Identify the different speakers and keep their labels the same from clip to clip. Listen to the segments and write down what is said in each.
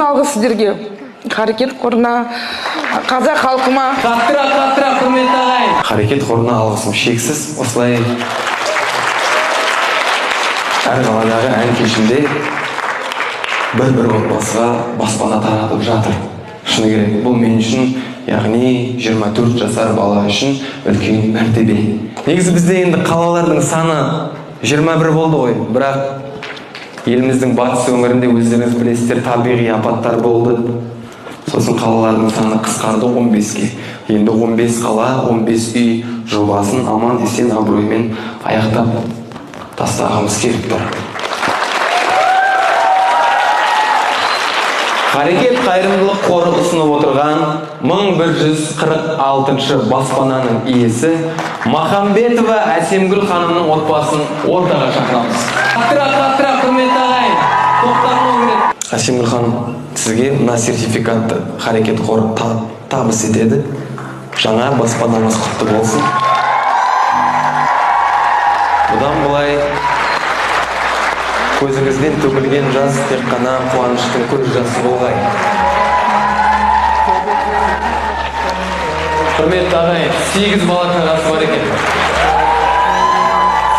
Speaker 1: Мың алғыс сіздерге, Қарекет қорына, қазақ халқыма.
Speaker 2: Қаттырақ, қаттырақ, құрметті ағайын!
Speaker 3: Қарекет қорына алғысым шексіз. Осылай әр қаладағы ән кешінде бір-бір отбасыға баспана таратып жатыр. Шыны керек, бұл мен үшін, яғни 24 жасар бала үшін үлкен мәртебе. Негізі бізде енді қалалардың саны 21 болды ғой, бірақ еліміздің батыс өңірінде, өздеріңіз білесіздер, табиғи апаттар болды. Сосын қалалардың саны қысқарды 15-ке. Енді 15 қала, 15 үй жобасын аман есен абыроймен аяқтап тастағымыз келіп тұр. Қарекет қайырымдылық қоры ұсынып отырған 1146 баспананың иесі Махамбетова Әсемгүл ханымның отбасын ортаға шақырамыз.
Speaker 2: Қаттырақ, қаттырақ, құрметті ағайын! Тоқтатпау керек.
Speaker 3: Әсемгүл ханым, сізге мына сертификатты Қарекет қоры табыс етеді. Жаңа баспанаңыз құтты болсын. Бұдан былай көзіңізден төгілген жас тек қана қуаныштың көз жасы болғай.
Speaker 2: Құрметті ағайын, 8 бала шағасы бар екен.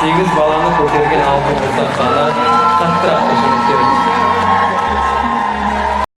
Speaker 2: 8 баланы көтерген алтын құрсақ ана, қаттырақ қошеметтеріңіз.